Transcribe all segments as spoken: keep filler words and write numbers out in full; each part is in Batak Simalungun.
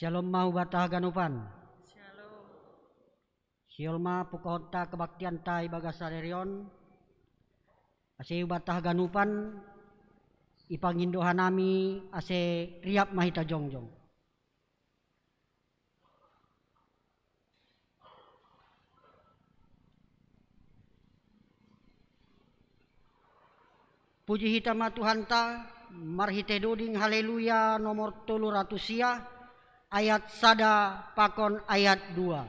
Shalom ma hubata haganupan. Shalom. Sihol ma pukohonta kebaktianta ibagas sadari on, ase hubata haganupan, ipangindo hanami ase riap ma hita jongjong. Puji hita ma Tuhanta, marhitei doding Haleluya nomor tolu ratus sia, ayat sada pakon ayat dua.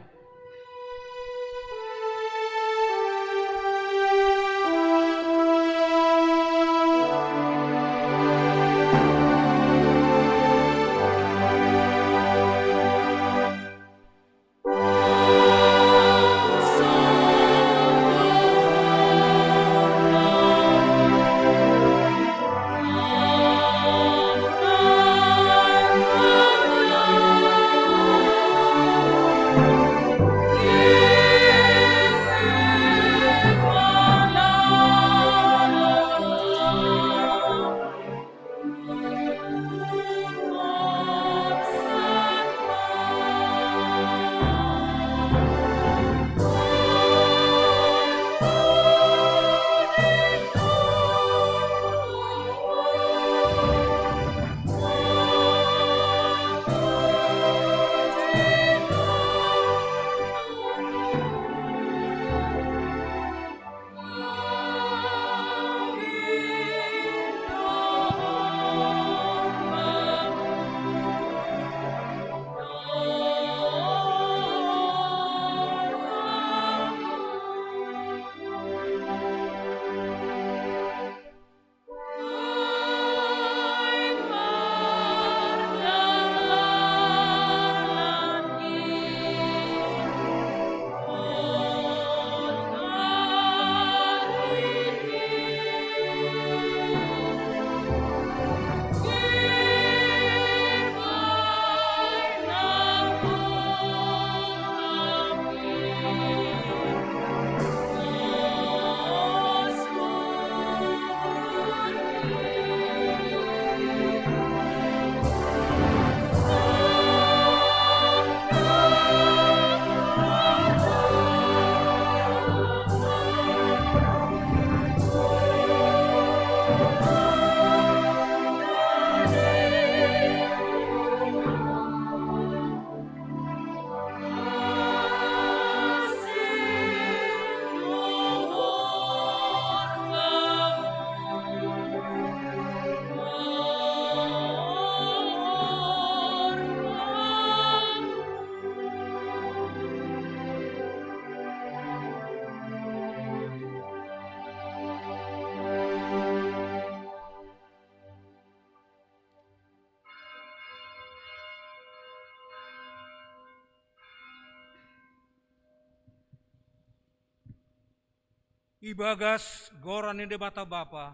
Ibagas goran ni Debata Bapa,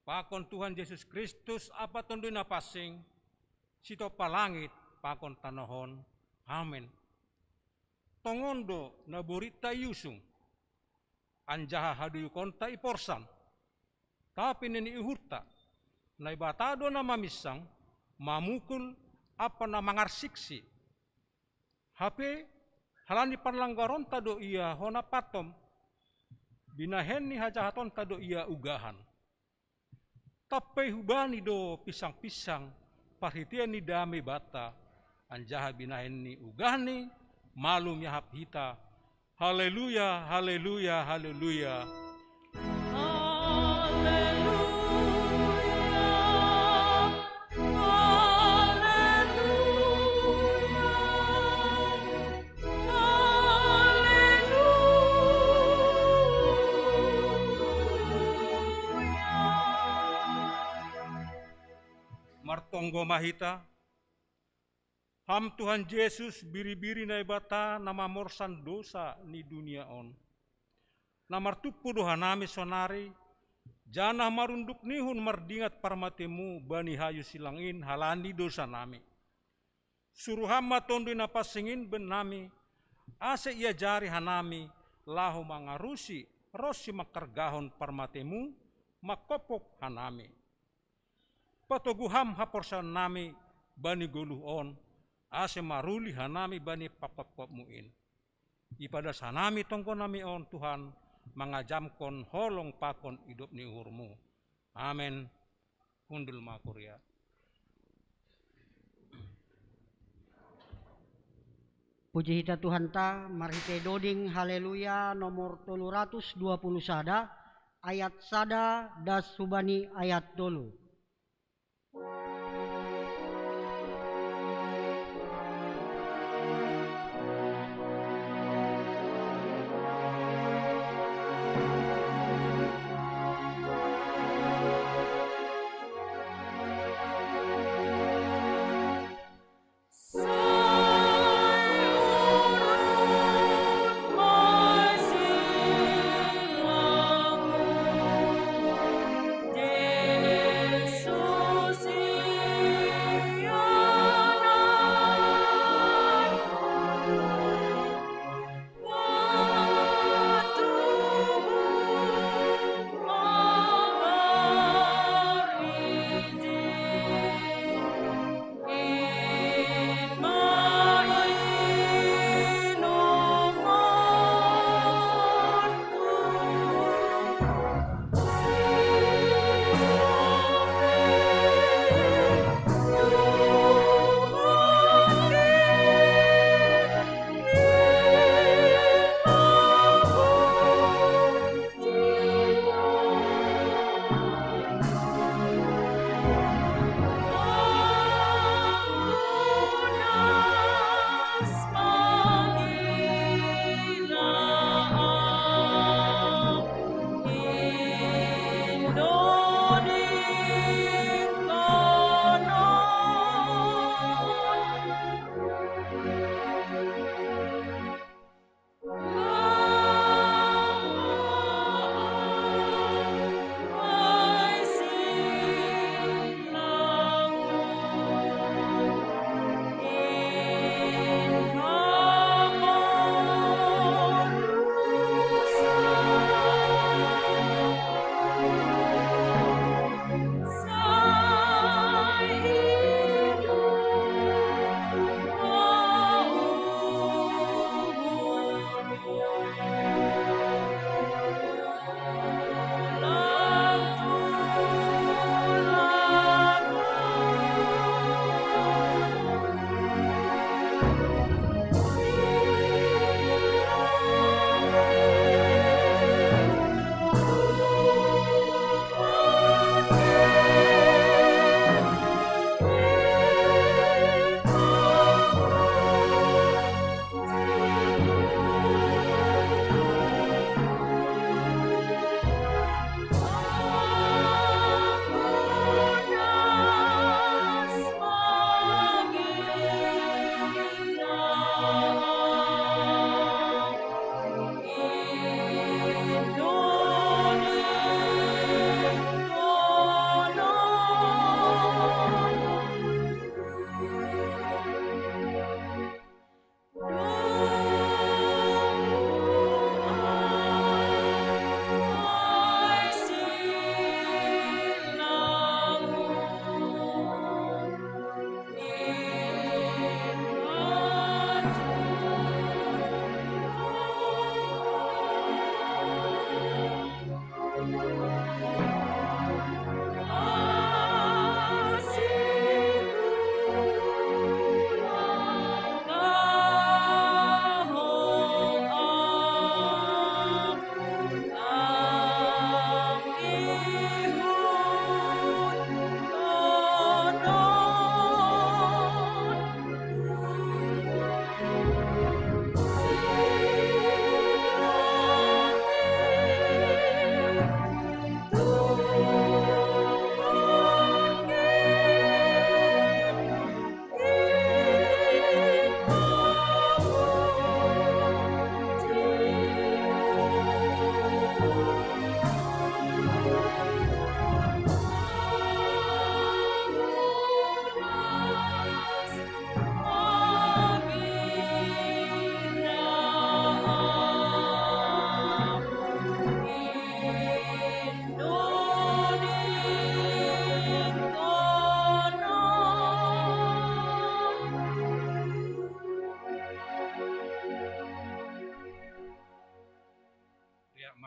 pakon Tuhan Jesus Kristus, Apa Tonduy Napansing, sitompa langit pakon tanoh on. Amen. Tongon do na borinta iusung, anjaha haduyukonta iporsan. Tapi nini uhurta, Naibata do na maminsang, mamukul ampa na mangarsiksi. Hape, halani parlanggaronta do ia hona pantom, binahen ni hajahatonta do ia ugahan. Tampei hubani do pinsang-pinsang parhiteian ni dame banta, anjaha binahen ni ugahni malum iahap hita. Haleluya, haleluya, haleluya. Haleluya, haleluya, haleluya. Martonggo ma hita. Ham Tuhan Jesus, biri-biri Naibata na mamorsan dosa ni dunia on. Na martumpu do hanami sonari, janah marunduk nihun mardingat parmatemu bani hayu silang in halani dosanami. Suru Ham ma Tonduy Napansing in bennami, ase iajari hanami laho mangarusi ronsi mangkargahon parmatemu, manghophop hanami. Patogu Ham haporsayaonnami bani goluh on, ase maruli hanami bani pakopkopmu in. Ipadas hanami tonggo nami on Tuhan, mangajamkon holong pakon idop ni uhurmu. Amen. Hundul ma kuria. Puji hita Tuhanta, marhitei doding Haleluya nomor tolu ratus dua puluh sada, ayat sada das hubani ayat tolu.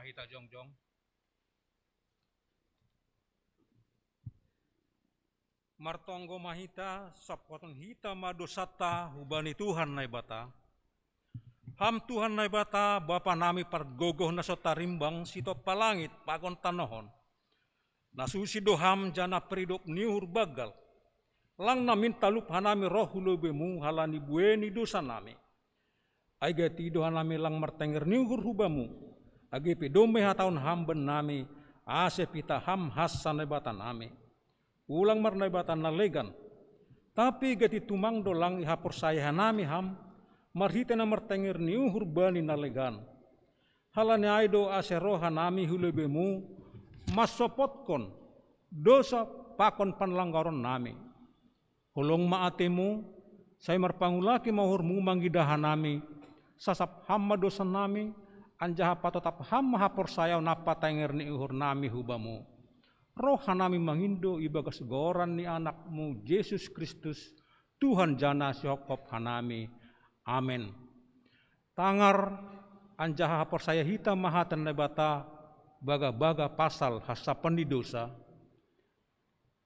Kita jongjong. Martonggo ma hita, sophoton hita ma dosanta hubani Tuhan Naibata. Ham Tuhan Naibata, Bapa nami pargogoh na so tarimbang sitompa langit pakon tanoh on. Na susi do Ham janah paridop ni uhur banggal. Lang namin talup hanami roh hu lobei-Mu halani buei ni dosa nami. Ai gati do hanami lang martenger ni uhur hu Bamu, age pe domma ihatahon Ham bannami, ase pitah Ham hansa Naibata nami. Ulang marnaibata na legan. Tapi gati tumang do lang ihaporsayai hanami Ham, marhitei na martenger ni uhur bani na legan. Halani ai do ase roh hanami hu lobei-Mu, mansompotkon dosa pakon panlanggaron nami. Holong ma atei-Mu, sai marpangulaki ma uhur-Mu mangidah hanami, sasap Ham ma dosa nami, anjaha patotap Ham ma haporsayaon na patenger ni uhur nami hu Bamu. Roh hanami mangindo ibagas goran ni Anak-Mu Jesus Kristus, Tuhan janah sihophop hanami. Amen. Tangar anjaha haporsaya hita ma hata ni Naibata bagabaga pasal hasapan ni dosa.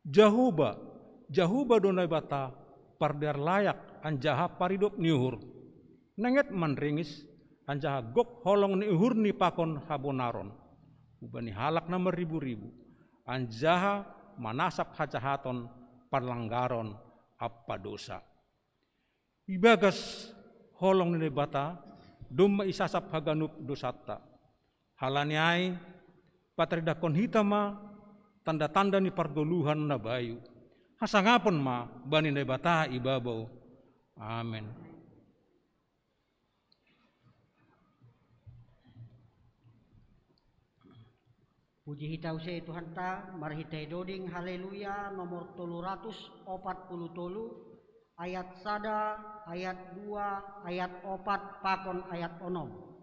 Jahowa, Jahowa do Naibata, pardear layak anjaha paridop ni uhur. Nenget manringis, anjaha gok holong ni uhurNi pakon habonaron. Hubani halak na marriburibu, anjaha manasap hajahaton, panlanggaron ampa dosa. Ibagas holong ni Naibata, domma isasap haganup dosanta. Halani ai, pataridahkon hita ma tanda-tanda ni pargoluhan na bayu. Hasangapon ma bani Naibata i babou. Amen. Puji hita use Tuhanta, marhitei doding Haleluya nomor tolu ratus opat puluh tolu, ayat sada, ayat dua, ayat opat, pakon ayat onom.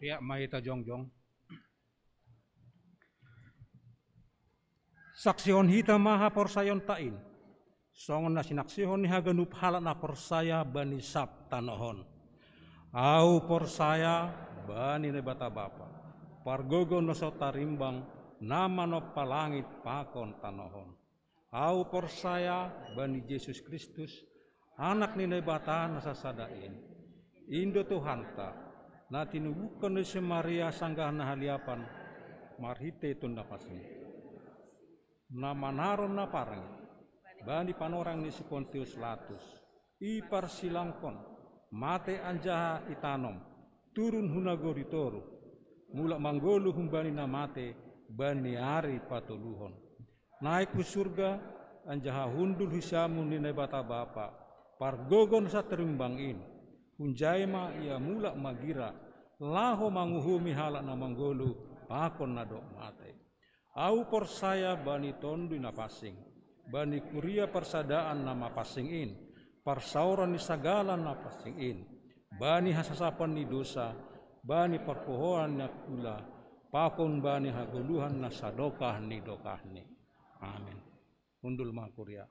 Ia mai ta jongjong. Saksihon hita ma haporsayaonta in, songon na sinaksihon ni haganup halak na porsaya bani sab tanoh on. Ahu porsaya bani Naibata Bapa, pargogo na so tarimbang, na manompa langit pakon tanoh on. Ahu porsaya bani Jesus Kristus, Anak ni Naibata na sasada in. In do Tuhanta, na tinubuhkon ni si Maria sanggah na haliapan, marhite Tondi Napansing, na manaron na parngit bani panorang ni si Pontius Latus, iparsilangkon, mate anjaha itanom, turun hu nagori toruh, mulak manggoluh humbani na mate bani ari patoluhon. Naek hu surga, anjaha hundul hu siamun ni Naibata Bapa, pargogo na so tarimbang in. Hunjai ma ia mulak magira, laho manguhumi halak na manggoluh pakon na dob mate. Ahu porsaya bani Tondi Napansing, bani kuria parsadaan na mapansing in, parsaoran ni sagala na pansing in, bani hasasapon ni dosa, bani parpohoan ni angkula, pakon bani hagoluhan na sadokah ni dokahni. Amin. Hundul ma kuria.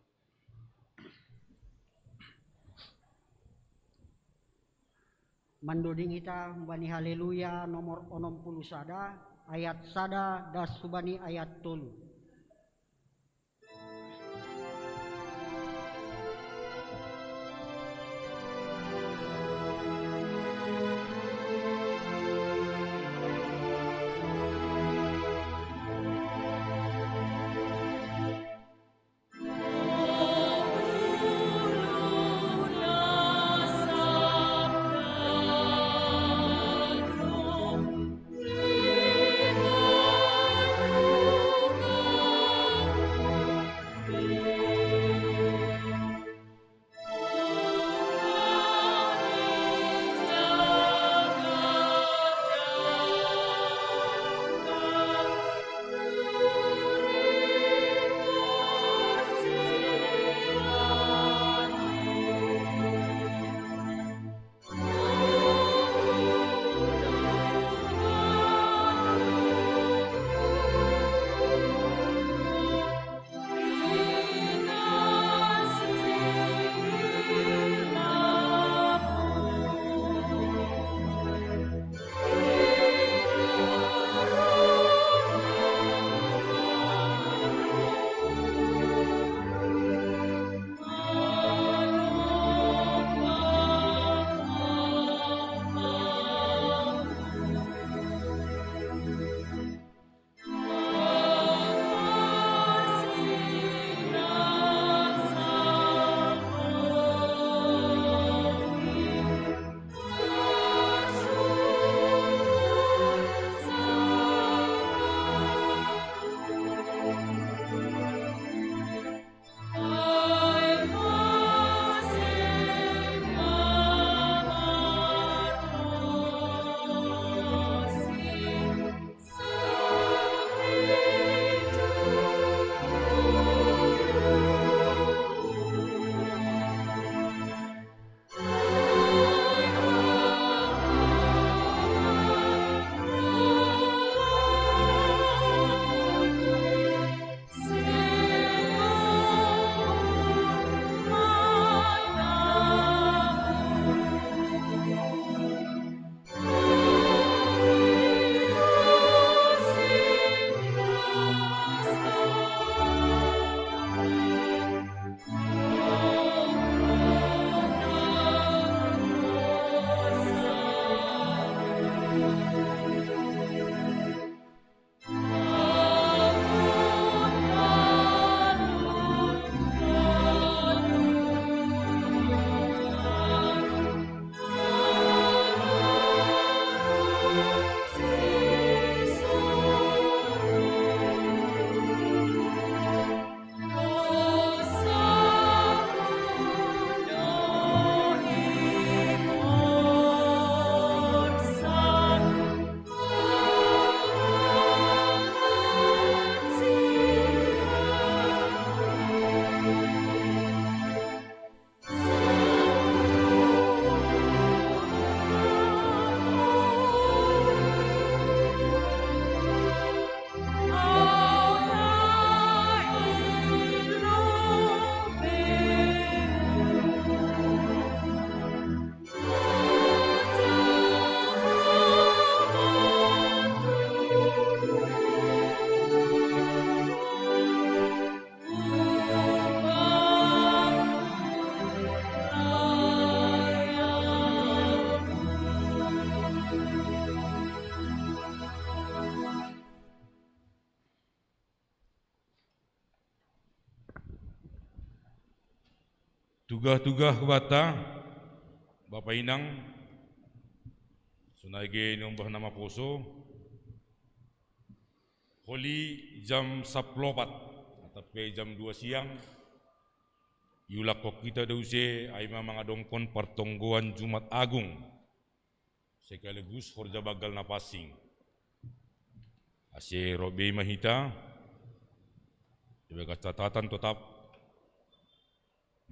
Mandoding hita humbani Haleluya nomor onom puluh sada, ayat sada das humbani ayat tolu. Tugah-tugah hubata, Bapa Inang, sonai ge niombah na maposo, holi jam saplopat, atap pe jam dua siang, iulakkon hita do use ai ma mangadongkon partonggoan Jumat Agung, sekaligus horja banggal na pansing. Ase ro be ma hita, ibagas catatan totap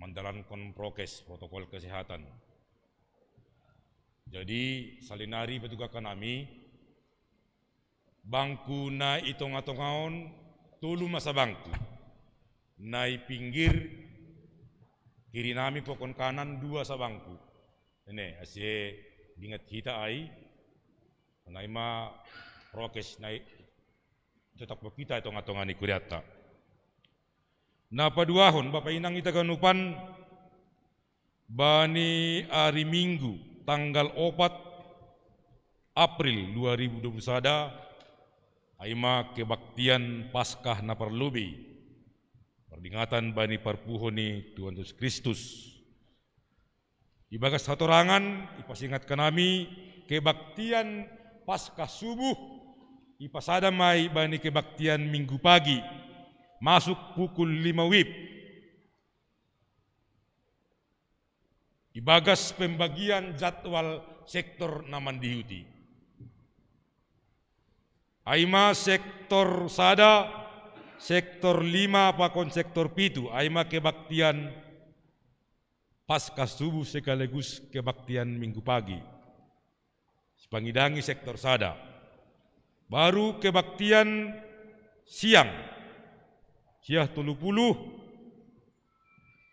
mandalankon prokes, protokol kesehatan. Jadi, salinari patugahkan hami, bangku na i tonga-tonga on, tolu ma sabangku. Na i pinggir, kiri nami pokon kanan dua sabangku. Ene, ase dingat hita ai, sonai ma prokes na i totap hita i tonga-tonga ni kurianta. Na paduahon, Bapa Inang hita ganupan, bani ari Minggu, tanggal opat April dua ribu dua puluh sada, ai ma kebaktian Paskah na parlobei, pardingatan bani parpuho ni Tuhan Jesus Kristus. Ibagas hatorangan, ipasingatkan hami kebaktian Paskah subuh, ipasada ma i bani kebaktian Minggu pagi, masuk pukul lima wib. Ibagas pembagian jadwal sektor na mandihuti. Ai ma sektor sada, sektor lima pakon sektor pitu, ai ma kebaktian Paskah subuh sekaligus kebaktian Minggu pagi. Sipangidangi sektor sada. Baru kebaktian siang. Siah tolu puluh.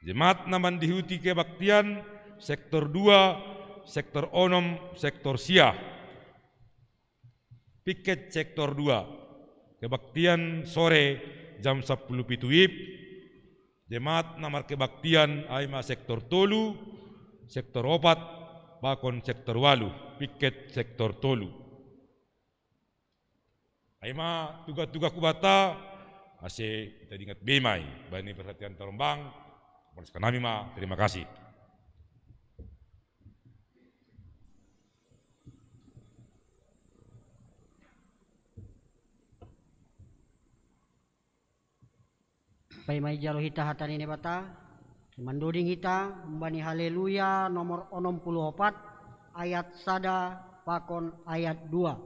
Jemaat na mandihuti kebaktian sektor dua, sektor onom, sektor siah. Piket sektor dua. Kebaktian sore jam sapuluh pitu wib. Jemaat na markebaktian ai ma sektor tolu, sektor opat, pakon sektor walu, piket sektor tolu. Ai ma tugah-tugah hubata, ase hita dingat be ma i, bani perhatian tarombang, polaskan hami ma, terima kasih. Paima ijalo hita hata ni Naibata, mandoding hita, humbani Haleluya nomor onom puluh opat, ayat sada pakon ayat dua.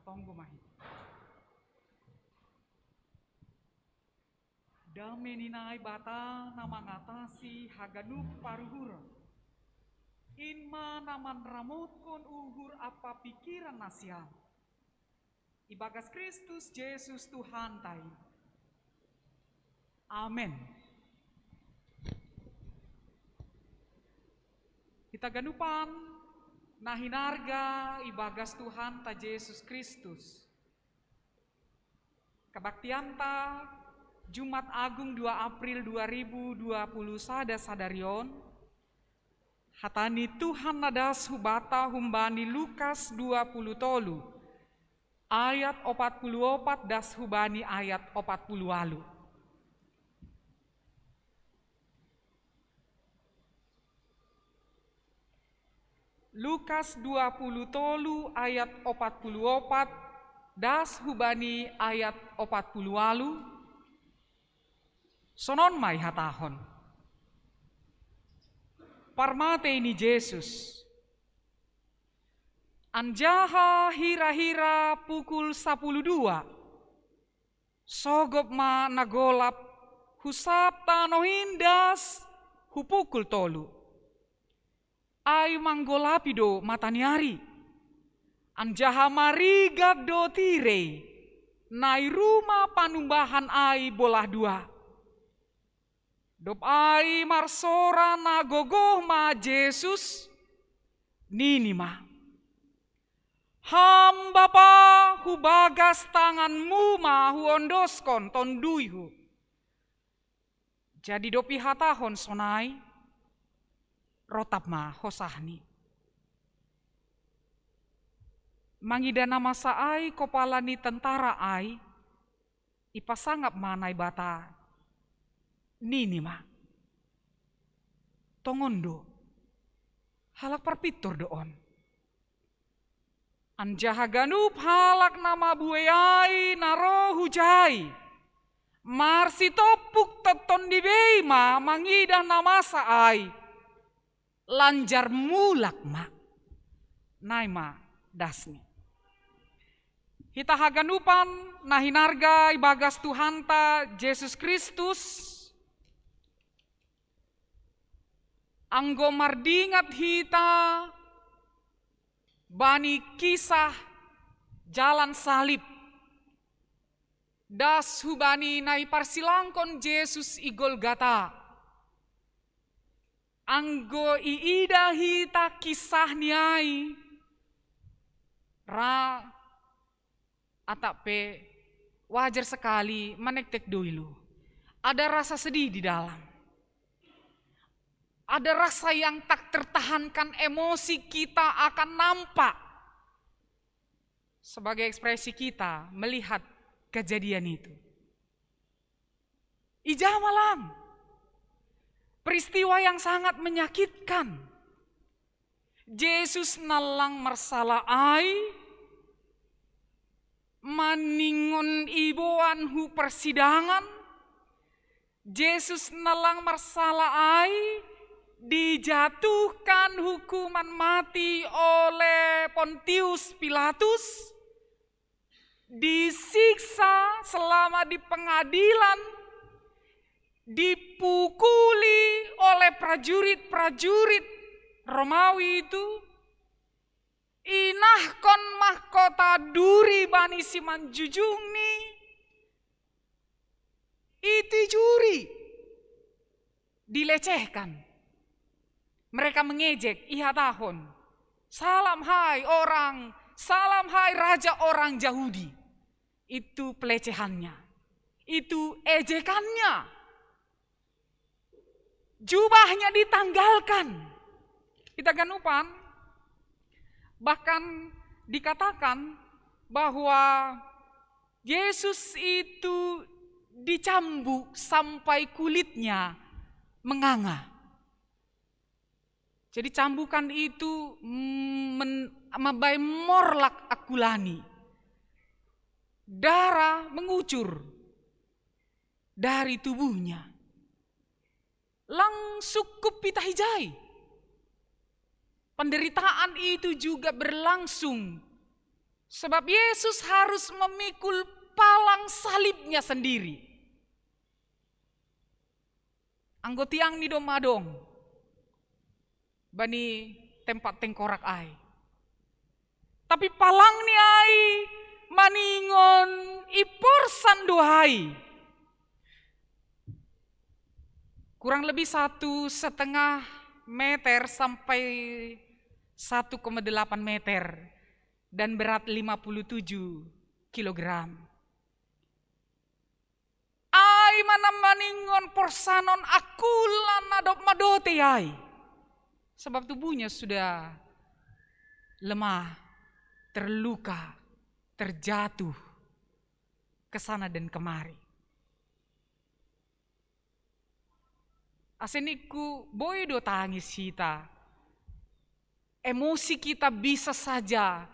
Tonggo mahi. Dame ni Naibata na mangatasi haganup paruhuron, in ma na manramotkon uhur ampa pikiran nasiam, ibagas Kristus Jesus Tuhanta i. Amen. Hita ganupan na hinarga ibagas Tuhanta Jesus Kristus. Kabaktianta Jumat Agung dua April dua ribu dua puluh sada sadari on, hata ni Tuhan na das hubata humbani Lukas dua puluh tolu, ayat opat puluh opat das hubani ayat opat puluh walu. Lukas dua puluh tolu ayat opat puluh opat das hubani ayat opat puluh walu. Sonon ma ihatahon. Parmatei ni Jesus. Anjaha hira-hira pukul sapuluh dua, sogop ma na golap hu sab tanoh in das hu pukul tolu. Ai manggolapi do mata ni ari, anjaha marigat do tirei, na i rumah panumbahan ai bolah dua. Dob ai marsora na gogoh ma Jesus, nini ma: Ham Bapa, hubagas tanganmu ma huondoskon tonduyhu. Jadi dob ihatahon sonai, rotap ma hosahni. Mangidah na masa ai kopala ni tentara ai, ipasangap ma Naibata, nini ma: Tongon do, halak parpintor do on. Anjaha ganup halak na mabuei ai na ro hujai, marsitompuk totton ni bei ma mangidah na masa ai, lanjar mulak ma. Nai ma dasni. Hita haganupan na hinarga ibagas Tuhanta Jesus Kristus, anggo mardingat hita bani kisah jalan salib, das hubani na iparsilangkon Jesus i Golgata. Anggo iida hita kisahni ai, ra atap pe wajar sekali manektek do ilu. Ada rasa sedih di dalam. Ada rasa yang tak tertahankan, emosi kita akan nampak sebagai ekspresi kita melihat kejadian itu. Ija ma lang. Peristiwa yang sangat menyakitkan. Jesus na lang marsala ai, maningon iboan hu persidangan, Jesus na lang marsala ai, dijatuhkan hukuman mati oleh Pontius Pilatus, disiksa selama di pengadilan, dipukuli oleh prajurit-prajurit Romawi itu, inahkon mahkota duri bani simanjujungni, itijuri, dilecehkan. Mereka mengejek, ihatahon: Salam hai orang, salam hai raja orang Yahudi. Itu pelecehannya. Itu ejekannya. Jubahnya ditanggalkan. Hita ganupan, bahkan dikatakan bahwa Yesus itu dicambuk sampai kulitnya menganga. Jadi cambukan itu, mm, men-, mabaen morlak angkulani. Darah mengucur dari tubuhnya. Lang sungkup hita ijai. Penderitaan itu juga berlangsung Sebab Yesus harus memikul palang salibnya sendiri. Anggo tiang ni domma adong bani tempat tengkorak ai. Tapi palang ni ai maningon iporsan do ai. Kurang lebih satu setengah meter sampai satu koma delapan meter dan berat lima puluh tujuh kilogram. Ai manamaningon porsanon akulan adop madote ai. Sebab tubuhnya sudah lemah, terluka, terjatuh ke sana dan kemari. Aseningku, boi do tangis hita. Emosi kita bisa saja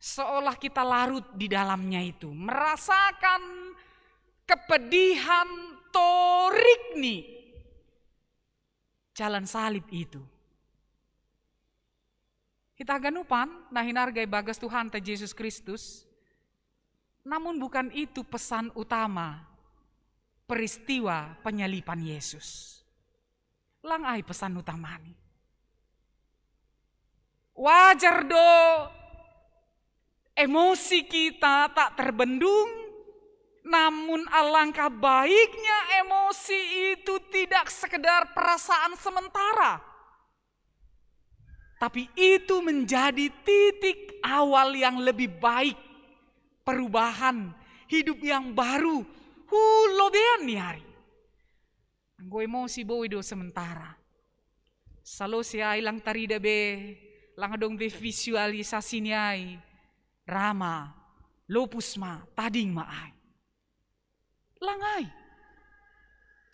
seolah kita larut di dalamnya itu, merasakan kepedihan torik ni jalan salib itu. Hita haganupan na hinarga ibagas Tuhanta Jesus Kristus, namun bukan itu pesan utama peristiwa penyaliban Yesus. Lang ai pesan utamani. Wajar do emosi kita tak terbendung, namun alangkah baiknya emosi itu tidak sekedar perasaan sementara, tapi itu menjadi titik awal yang lebih baik, perubahan, hidup yang baru, hu lobean ni ari. Anggo emosi boi do sementara. Salose ai lang tarida be, lang adong be visualisasi ni ai. Ra ma, lopus ma, tading ma ai. Lang ai.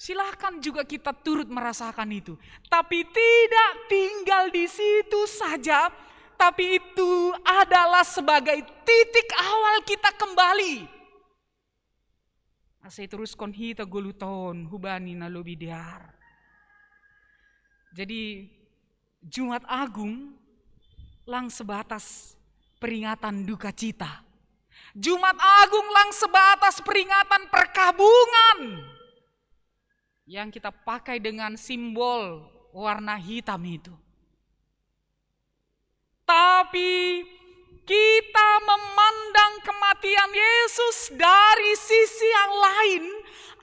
Silakan juga kita turut merasakan itu. Tapi tidak tinggal di situ saja, tapi itu adalah sebagai titik awal kita kembali. Asa iteruskon hita goluton hubani na lobi dear. Jadi Jumat Agung lang sebatas peringatan duka cita. Jumat Agung lang sebatas peringatan perkabungan yang kita pakai dengan simbol warna hitam itu. Tapi kita memandang kematian Yesus dari sisi yang lain,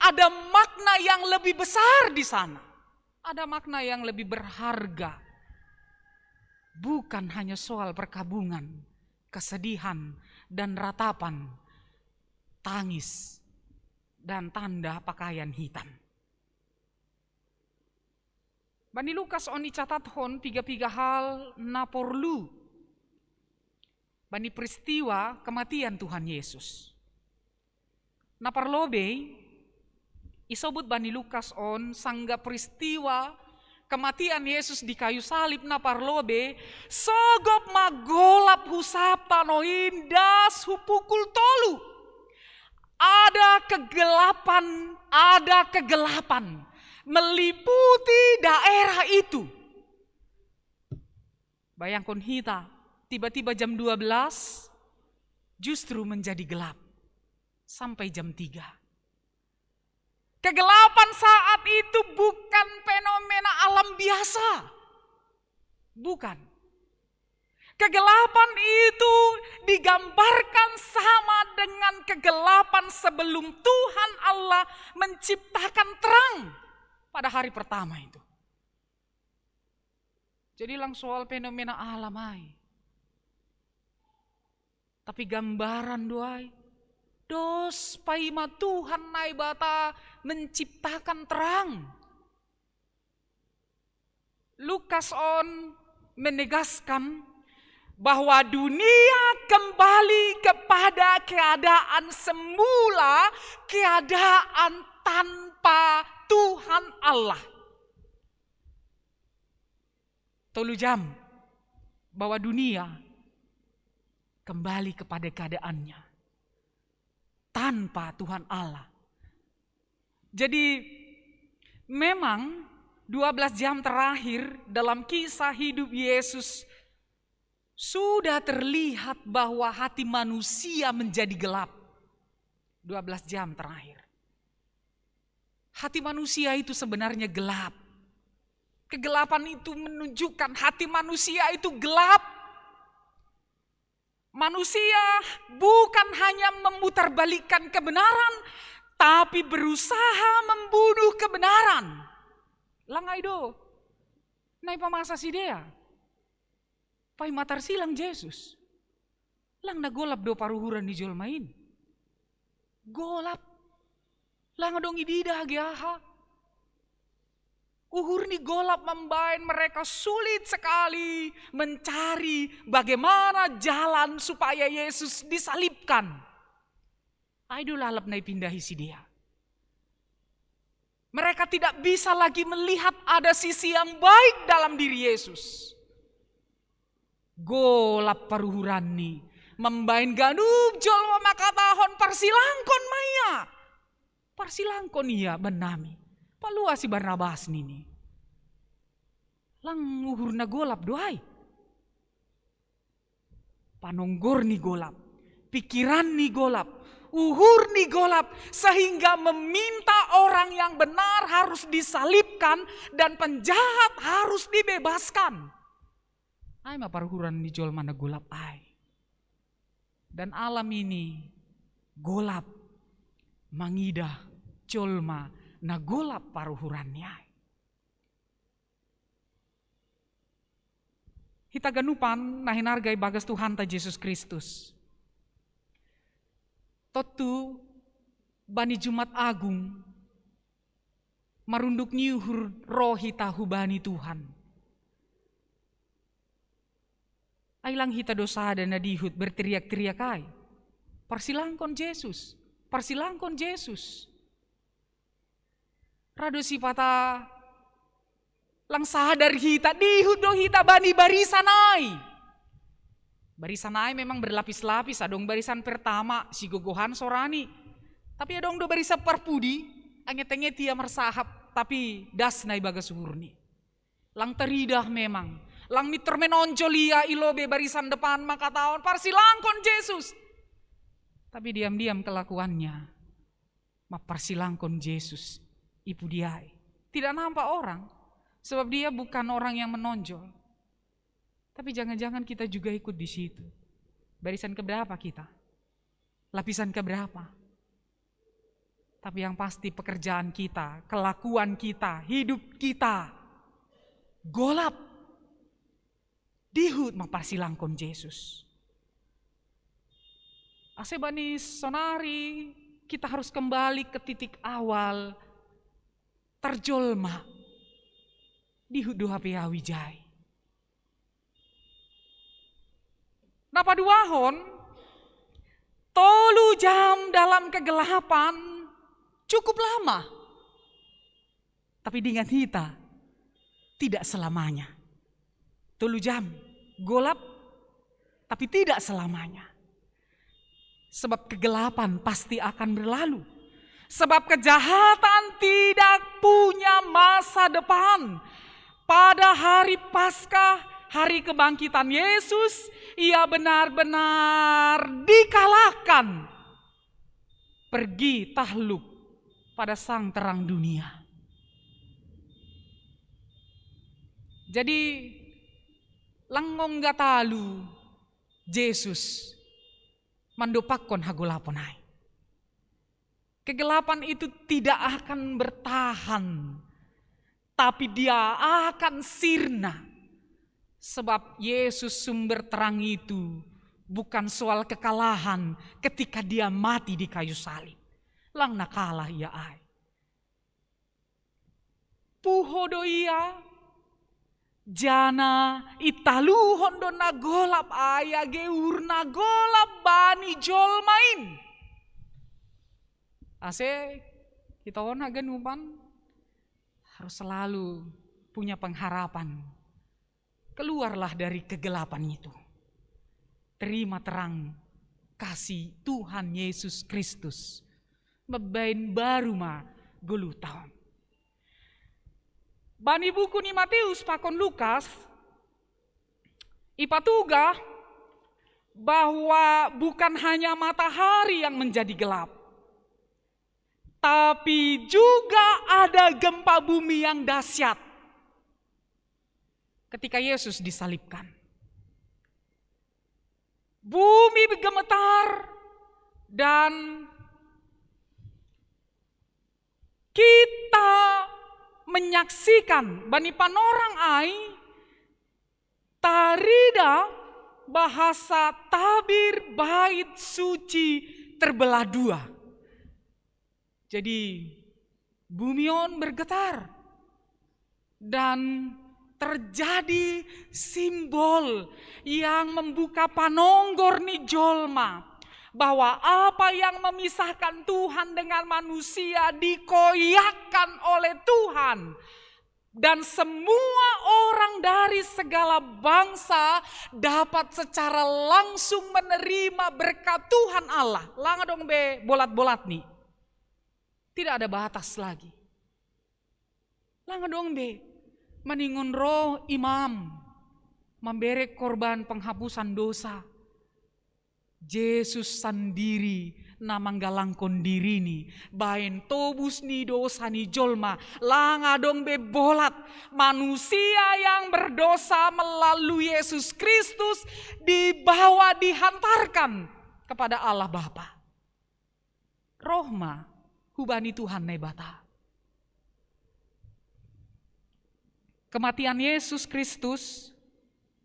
ada makna yang lebih besar di sana. Ada makna yang lebih berharga. Bukan hanya soal perkabungan, kesedihan, dan ratapan tangis, dan tanda pakaian hitam. Bani Lukas on icatathon piga-piga hal na porlu bani peristiwa kematian Tuhan Yesus. Na parlobei, isobut bani Lukas on sangga peristiwa kematian Yesus di kayu salib na parlobei, sogop ma golap hu sab tano in das hu pukul tolu. Ada kegelapan, ada kegelapan meliputi daerah itu. Bayangkan hita, tiba-tiba jam dua belas justru menjadi gelap sampai jam tiga. Kegelapan saat itu bukan fenomena alam biasa. Bukan. Kegelapan itu digambarkan sama dengan kegelapan sebelum Tuhan Allah menciptakan terang pada hari pertama itu. Jadi lang soal fenomena alam ai. Tapi gambaran do ai. Dos paima Tuhan Naibata menciptakan terang. Lukas on menegaskan bahwa dunia kembali kepada keadaan semula, keadaan tanpa Tuhan Allah. Tolu jam bahwa dunia kembali kepada keadaannya tanpa Tuhan Allah. Jadi memang dua belas jam terakhir dalam kisah hidup Yesus Sudah terlihat bahwa hati manusia menjadi gelap. Dua belas jam terakhir. Hati manusia itu sebenarnya gelap. Kegelapan itu menunjukkan hati manusia itu gelap. Manusia bukan hanya memutarbalikkan kebenaran, tapi berusaha membunuh kebenaran. Lang ai do nai pamasa sidea. Pai matarsilang Jesus. Lang na golap do paruhuran ni jolma in. Golap. Lang adong idida age aha. Uhur ni golap membaen mereka sulit sekali mencari bagaimana jalan supaya Yesus disalibkan. Ai do lalap na ipindahi sidea. Mereka tidak bisa lagi melihat ada sisi yang baik dalam diri Yesus. Golap paruhuranni, membaen ganup jolma mangkatahon, "Parsilangkon ma ia! Parsilangkon ia bannami! Paluasi Barnabas," nini. Lang uhur na golap do ai. Panonggor ni golap, pikiran ni golap, uhur ni golap, sehingga meminta orang yang benar harus disalibkan dan penjahat harus dibebaskan. Ai ma paruhuran ni jolma na golap ai. Dan alam ini golap mangidah jolma na golap paruhuranni ai. Hita ganupan na hinarga ibagas Tuhanta Jesus Kristus. Tontu bani Jumat Agung marunduk ni uhur ro hita hubani Tuhan. Ai lang hita do sada na dihut berteriak-teriak ai, "Parsilangkon Jesus, parsilangkon Jesus." Ra do sipata lang sadar hita, dihut do hita bani barisan ai. Barisan ai memang berlapis-lapis, adong barisan pertama, sigogohan sorani. Tapi adong do barisan parpudi, anget-anget ia marsahap, tapi das na ibagas uhurni. Lang taridah memang, lang mintor menonjol ia i lobei barisan depan mangkatahon, "Parsilangkon Jesus." Tapi diam-diam kelakuannya, mamparsilangkon Jesus i pudi ai. Tidak nampak orang, sebab dia bukan orang yang menonjol. Tapi jangan-jangan kita juga ikut di situ. Barisan keberapa kita? Lapisan keberapa? Tapi yang pasti pekerjaan kita, kelakuan kita, hidup kita golap. Dihut mamparsilangkon Jesus. Ase bani sonari kita harus kembali ke titik awal tarjolma. Dihut do hape au ijai. Na paduahon, tolu jam dalam kegelapan cukup lama. Tapi diingat hita, tidak selamanya. Tolu jam, golap, tapi tidak selamanya. Sebab kegelapan pasti akan berlalu. Sebab kejahatan tidak punya masa depan. Pada hari Paskah, hari kebangkitan Yesus, ia benar-benar dikalahkan. Pergi tahluk pada sang terang dunia. Jadi, lang ongga talu Jesus mandopakkon hagolapon ai. Kegelapan itu tidak akan bertahan, tapi dia akan sirna. Sebab Yesus sumber terang itu bukan soal kekalahan ketika dia mati di kayu salib. Lang na kalah ia ai. Puho do ia, jana italuhon do na golap ai age uhur na golap bani jolma in. Ase kita on haganupan harus selalu punya pengharapan. Keluarlah dari kegelapan itu. Terima terang kasih Tuhan Yesus Kristus. Mambaen baru ma goluhta on. Bani buku ni Mateus pakon Lukas, Ipatuga bahwa bukan hanya matahari yang menjadi gelap, tapi juga ada gempa bumi yang dahsyat ketika Yesus disalibkan. Bumi bergemetar dan kita menyaksikan bani panorang ai tarida bahasa tabir bait suci terbelah dua. Jadi bumi on bergetar dan terjadi simbol yang membuka panonggor ni jolma bahwa apa yang memisahkan Tuhan dengan manusia dikoyakkan oleh Tuhan. Dan semua orang dari segala bangsa dapat secara langsung menerima berkat Tuhan Allah. Langa dong be bolat-bolat ni. Tidak ada batas lagi. Langa dong be maningon ro imam mambere korban penghapusan dosa. Jesus sandiri na manggalangkon dirini baen tobus ni dosa ni jolma. Langa dong be bolat. Manusia yang berdosa melalui Yesus Kristus dibawa, dihantarkan kepada Allah Bapa. Roh ma hubani Tuhan Naibata. Kematian Yesus Kristus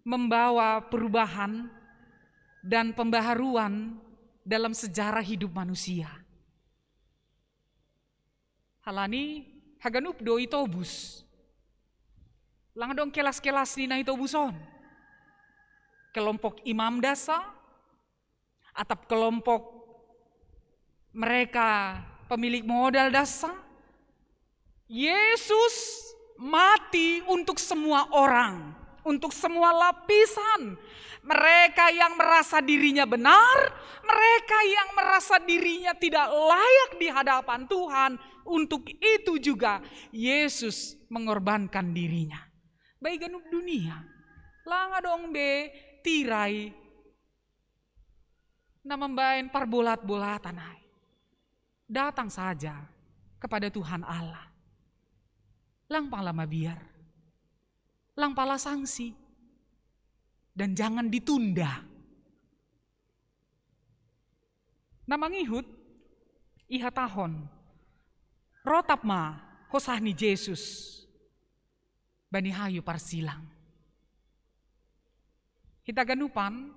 membawa perubahan dan pembaharuan dalam sejarah hidup manusia. Halani haganup do itobus. Langa dong kelas-kelas ni na itobus on. Kelompok imam dasa, atap kelompok mereka pemilik modal dasa. Yesus mati untuk semua orang, untuk semua lapisan. Mereka yang merasa dirinya benar, mereka yang merasa dirinya tidak layak di hadapan Tuhan, untuk itu juga Yesus mengorbankan dirinya. Bai ganup dunia, langa dong be tirai na mambaen parbolat-bolatan ai. Datang saja kepada Tuhan Allah. Lang pala mabiar. Lang pala sangsi. Dan jangan ditunda. Na mangihut, ihatahon, rotap ma hosah ni Jesus bani hayu parsilang. Hita ganupan,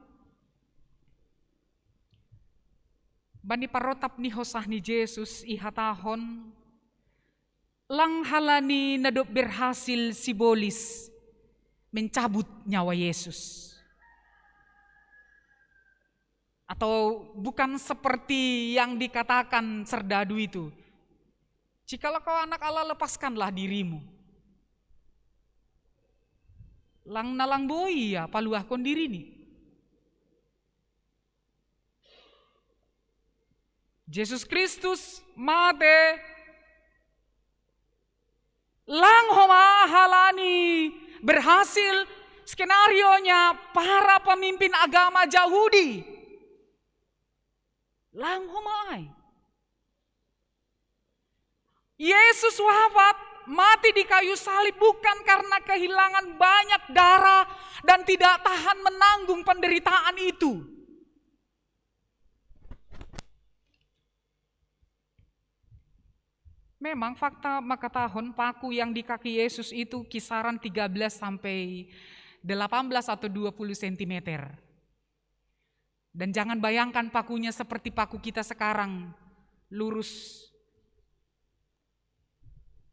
bani parotap ni hosah ni Jesus ihatahon, lang halani na dob berhasil sibolis mencabut nyawa Yesus. Atau bukan seperti yang dikatakan serdadu itu, "Jikalau kau anak Allah, lepaskanlah dirimu." Lang na lang boi ia paluahkon dirini. Jesus Kristus mate lang homa halani berhasil skenarionya para pemimpin agama Jahudi. Lang homa ai. Yesus wafat, mati di kayu salib bukan karena kehilangan banyak darah dan tidak tahan menanggung penderitaan itu. Memang fakta makatahon paku yang di kaki Yesus itu kisaran tiga belas sampai delapan belas atau dua puluh sentimeter. Dan jangan bayangkan pakunya seperti paku kita sekarang, lurus.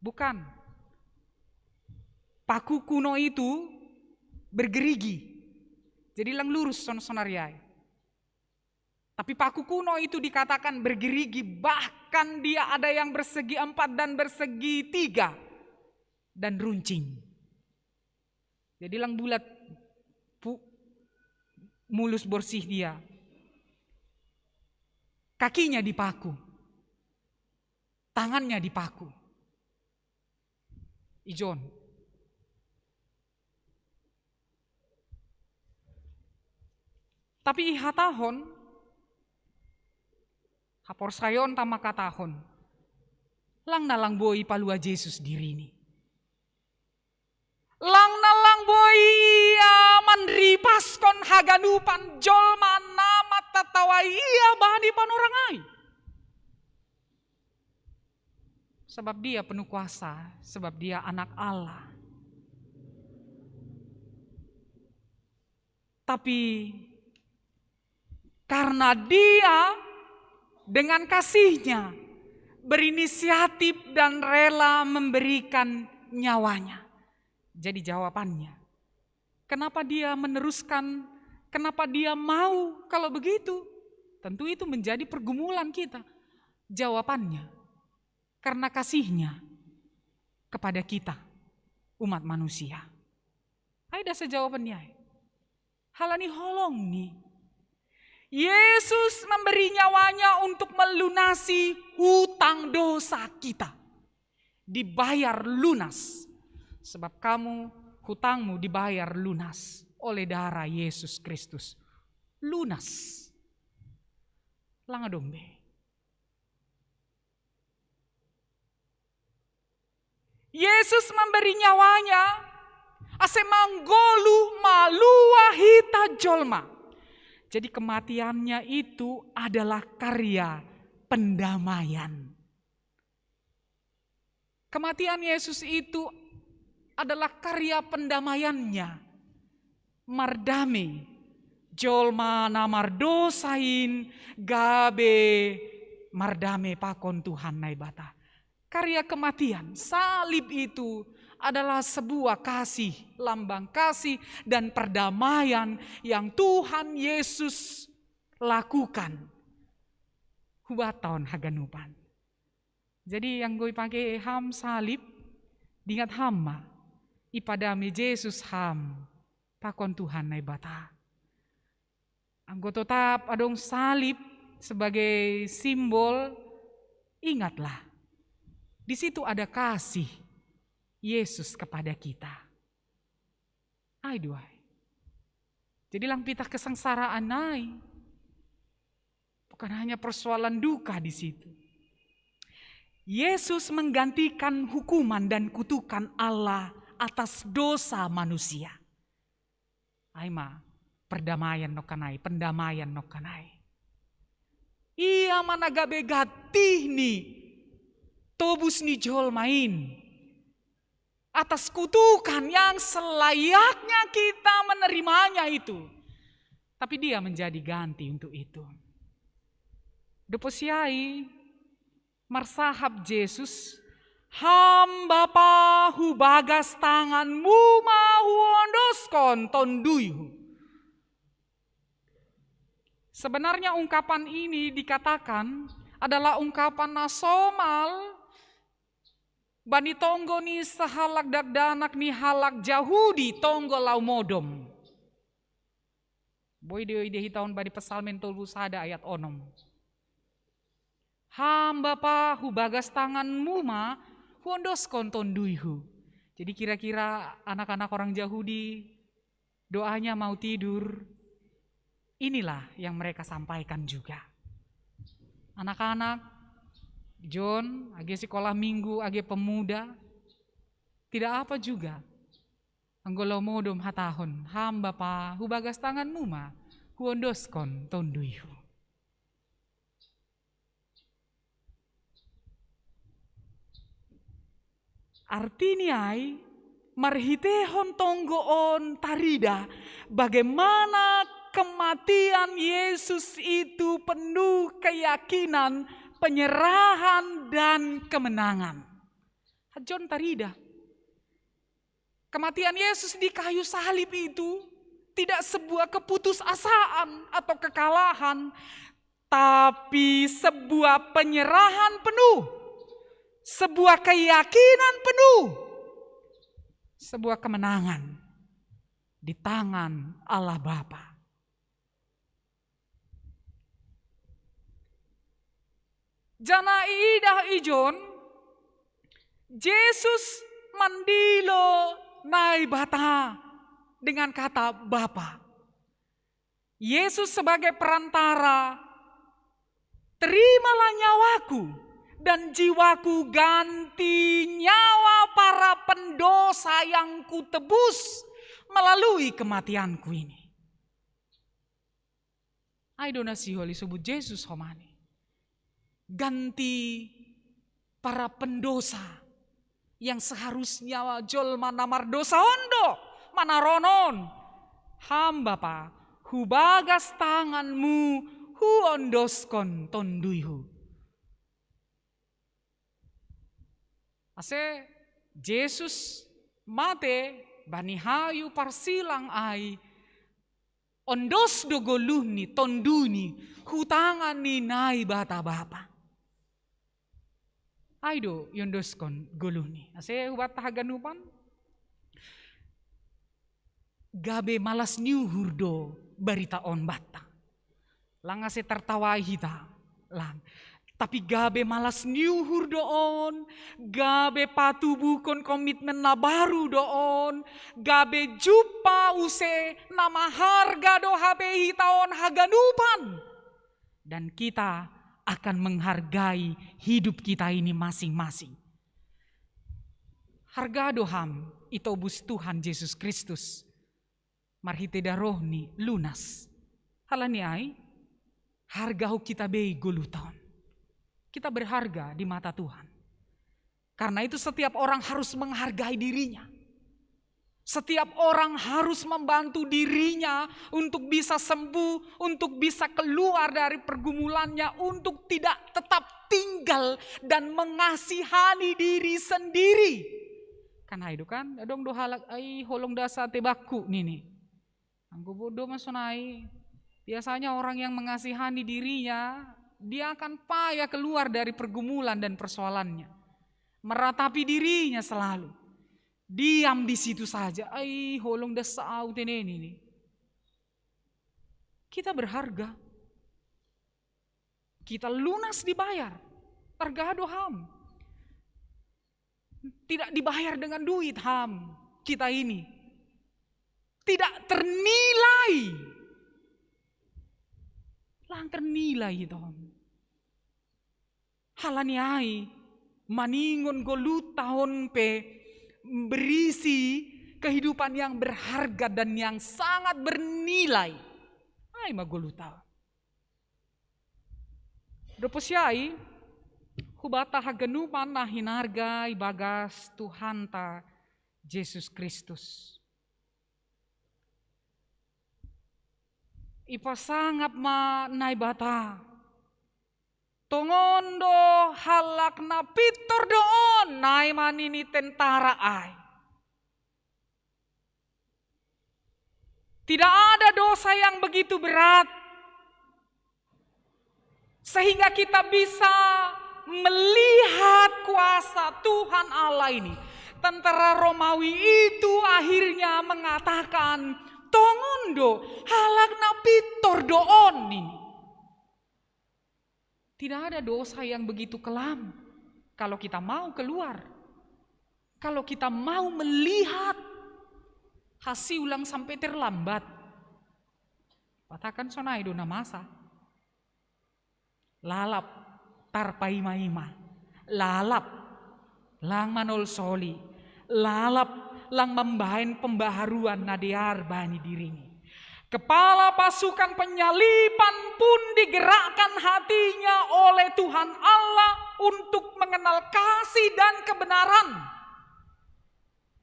Bukan. Paku kuno itu bergerigi. Jadi lang lurus son-, sonariai. Tapi paku kuno itu dikatakan bergerigi, bahkan dia ada yang bersegi empat dan bersegi tiga dan runcing. Jadi lang bulat, pu-, mulus borsih dia. Kakinya dipaku, tangannya dipaku. Ijon. Tapi iha tahun, haporsayon tama ka tahun, lang nalang boi palua Jesus dirini. Lang nalang boi ia manripaskon haganupan jolma na matatawai ia bani panorang ai. Sebab dia penuh kuasa, sebab dia anak Allah. Tapi karena dia dengan kasihnya berinisiatif dan rela memberikan nyawanya. Jadi jawabannya, kenapa dia meneruskan, kenapa dia mau kalau begitu? Tentu itu menjadi pergumulan kita. Jawabannya, karena kasihnya kepada kita, umat manusia. Ai dasa jawabannya ai. Halani holong ni. Yesus memberi nyawanya untuk melunasi hutang dosa kita. Dibayar lunas. Sebab kamu, hutangmu dibayar lunas oleh darah Yesus Kristus. Lunas. Langa dombe. Yesus memberi nyawanya ase manggolu malua hita jolma. Jadi kematiannya itu adalah karya pendamaian. Kematian Yesus itu adalah karya pendamaiannya. Mardame, jolma na mardosain gabe mardame pakon Tuhan Naibata. Karya kematian, salib itu adalah sebuah kasih, lambang kasih dan perdamaian yang Tuhan Yesus lakukan. Hubaton haganupan. Jadi yang goi pake ham salib, dingat ham ma, ipadame Jesus ham pakon Tuhan Naibata. Anggo totap adong salib sebagai simbol, ingatlah, di situ ada kasih Yesus kepada kita. Ai duai. Jadi lang pitah kesengsaraan ai. Bukan hanya persoalan duka di situ. Yesus menggantikan hukuman dan kutukan Allah atas dosa manusia. Ai ma, perdamaian nokkanai, pendamaian nokkanai. Ia ma na gabe gantih ni tobus ni jolma in. Atas kutukan yang selayaknya kita menerimanya itu. Tapi dia menjadi ganti untuk itu. Dopo siai, marsahap Jesus, "Ham Bapa, hubagas tanganmu ma huondoskon tonduyhu." Sebenarnya ungkapan ini dikatakan adalah ungkapan na somal bani tonggo ni sahalak dakdanak ni halak Jahudi tonggo lau modom. Boi do ide hita on bani Psalmen tolu sada ayat onom. "Ham Bapa, hubagas tanganmu ma huondoskon tonduyhu." Jadi kira-kira anak-anak orang Jahudi doanya mau tidur, inilah yang mereka sampaikan juga. Anak-anak, John, age sekolah minggu, age pemuda, tidak apa juga. Anggo lau modom hatahon, "Ham Bapa, hubagas tanganmu ma huondoskon tonduyhu." Artini ai, marhitehon tonggo on tarida bagaimana kematian Yesus itu penuh keyakinan, penyerahan, dan kemenangan. John tarida. Kematian Yesus di kayu salib itu tidak sebuah keputusasaan atau kekalahan, tapi sebuah penyerahan penuh, sebuah keyakinan penuh, sebuah kemenangan di tangan Allah Bapa. Janah iidah ijon, Jesus mandilo Naibata dengan kata Bapa. Yesus sebagai perantara, terimalah nyawaku dan jiwaku ganti nyawa para pendosa yang kutebus melalui kematianku ini. Ai do na sihol isobut Jesus homa ni. Ganti para pendosa yang seharusnya jolma na mardosa on do manaron on. Ham Bapa, hubagas tanganmu huondoskon tonduyhu. Ase Jesus mate bani hayu parsilang ai, ondos do goluhni, tonduni, hu tangan ni Naibata Bapa. Ai do iondoskon goluhni. Ase hubanta haganupan, gabe malas ni uhur do barita on banta. Lang ase tartawai hita, lang. Tapi gabe malas ni uhur do on, gabe patubuhkon komitmen na baru do on, gabe jumpa use na maharga do hape hita on haganupan. Dan kita akan menghargai hidup kita ini masing-masing. Harga do ham itobus Tuhan Jesus Kristus marhite darohni lunas. Halani ai, harga ho kita be i goluhta on. Kita berharga di mata Tuhan. Karena itu setiap orang harus menghargai dirinya. Setiap orang harus membantu dirinya untuk bisa sembuh, untuk bisa keluar dari pergumulannya, untuk tidak tetap tinggal dan mengasihani diri sendiri. Kan ai do kan, adong do halak ai holong dasa te bakku nini. Anggo bodo ma sonai, biasanya orang yang mengasihani dirinya, dia akan payah keluar dari pergumulan dan persoalannya. Meratapi dirinya selalu. Diam di situ saja. Ai, holong dasa au te nini. Kita berharga. Kita lunas dibayar. Harga do ham. Tidak dibayar dengan duit ham kita ini. Tidak ternilai. Lang ternilai hita on. Halani ai, maningon goluhta on pe berisi kehidupan yang berharga dan yang sangat bernilai. Ai ma goluhta on. Dob posi ai, hubata haganupan na hinarga ibagas Tuhanta Jesus Kristus. Ipasangap ma Naibata. Tongon do halak na pintor do on, nai ma nini tentara ai. Tidak ada dosa yang begitu berat sehingga kita bisa melihat kuasa Tuhan Allah ini. Tentara Romawi itu akhirnya mengatakan, "Tongon do halak na pintor do on ini." Tidak ada dosa yang begitu kelam kalau kita mau keluar. Kalau kita mau melihat, hasi ulang sampai terlambat. Katakan sonai do na masa. Lalap tarpaima-ima. Lalap lang manolsoli. Lalap lang mambaen pembaharuan na dear bani dirini. Kepala pasukan penyaliban pun digerakkan hatinya oleh Tuhan Allah untuk mengenal kasih dan kebenaran.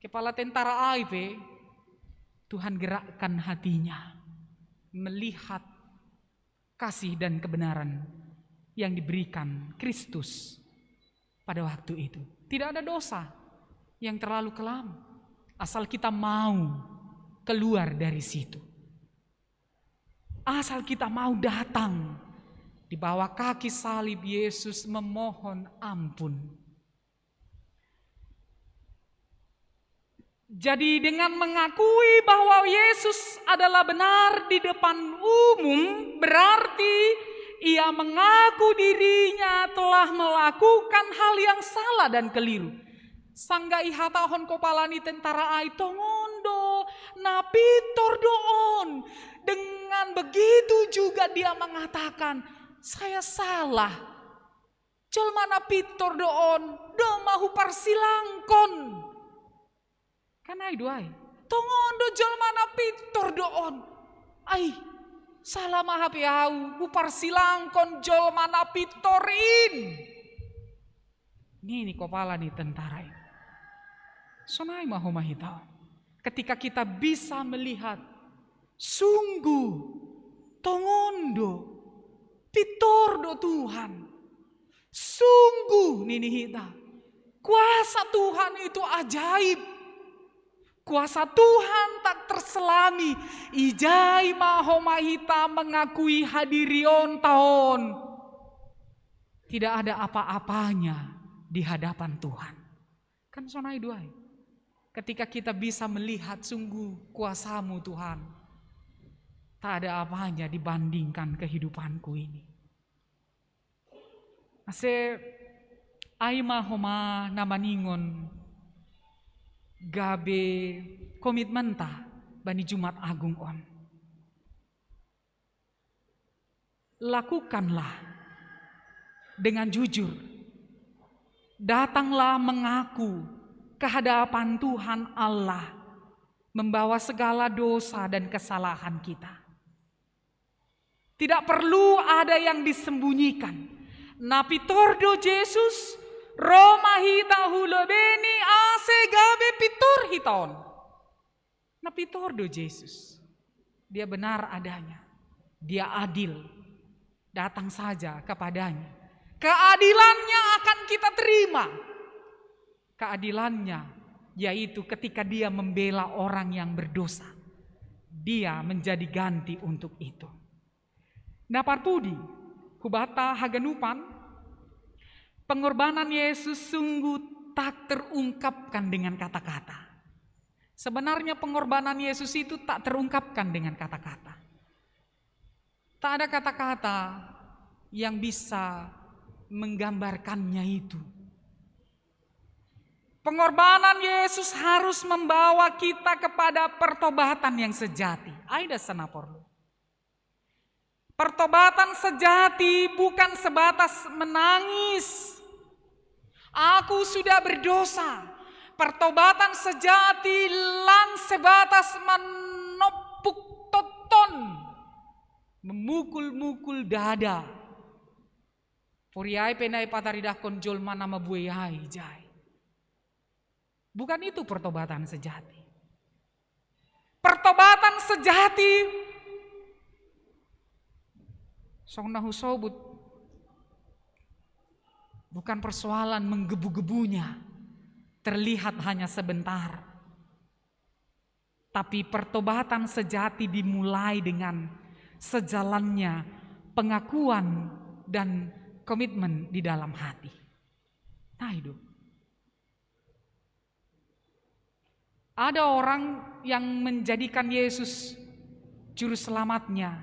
Kepala tentara ai pe, Tuhan gerakkan hatinya melihat kasih dan kebenaran yang diberikan Kristus pada waktu itu. Tidak ada dosa yang terlalu kelam, asal kita mau keluar dari situ. Asal kita mau datang di bawah kaki salib Yesus memohon ampun. Jadi, dengan mengakui bahwa Yesus adalah benar di depan umum, berarti ia mengaku dirinya telah melakukan hal yang salah dan keliru. Sanggah ihatahon kopala ni tentara ai, tongon do, na pintor do on. Dengan begitu juga dia mengatakan, "Saya salah. Jelma na pintor do on, do ma huparsilangkon." Kan ai do ai. Tongon do jelma na pintor do on. Ai, salah ma hape au, huparsilangkon jelma na pintor in. Nini kopala ni tentara i. Sonai ma homa hita on. Ketika kita bisa melihat, sungguh tongon do, pintor do Tuhan. Sungguh, nini hita, kuasa Tuhan itu ajaib. Kuasa Tuhan tak terselami. Ijai ma homa hita mengakui hadirionta on tidak ada apa-apanya di hadapan Tuhan. Kan sonai do ai. Ketika kita bisa melihat, sungguh kuasa-Mu Tuhan, tak ada apanya dibandingkan kehidupanku ini. Ase ai ma homa na maningon gabe komitmenta bani Jumat Agung on. Lakukanlah dengan jujur. Datanglah mengaku ke hadapan Tuhan Allah, membawa segala dosa dan kesalahan kita. Tidak perlu ada yang disembunyikan. Na pintor do Jesus, ro ma hita hu lobei ni ase gabe pintor hita on. Na pintor do Jesus. Dia benar adanya. Dia adil. Datang saja kepadanya. Keadilannya akan kita terima. Keadilannya yaitu ketika dia membela orang yang berdosa. Dia menjadi ganti untuk itu. Na parpudi, hubata haganupan, pengorbanan Yesus sungguh tak terungkapkan dengan kata-kata. Sebenarnya pengorbanan Yesus itu tak terungkapkan dengan kata-kata. Tak ada kata-kata yang bisa menggambarkannya itu. Pengorbanan Yesus harus membawa kita kepada pertobatan yang sejati. Ai da sana porlu. Pertobatan sejati bukan sebatas menangis. Aku sudah berdosa. Pertobatan sejati lang sebatas manompuk toton, memukul-mukul dada. Pori ai pe na ipataridahkon jolma na mabuei ai ijai. Bukan itu pertobatan sejati. Pertobatan sejati, songon na husobut, bukan persoalan menggebu-gebunya, terlihat hanya sebentar. Tapi pertobatan sejati dimulai dengan sejalannya pengakuan dan komitmen di dalam hati. Nah, itu. Ada orang yang menjadikan Yesus juru selamatnya.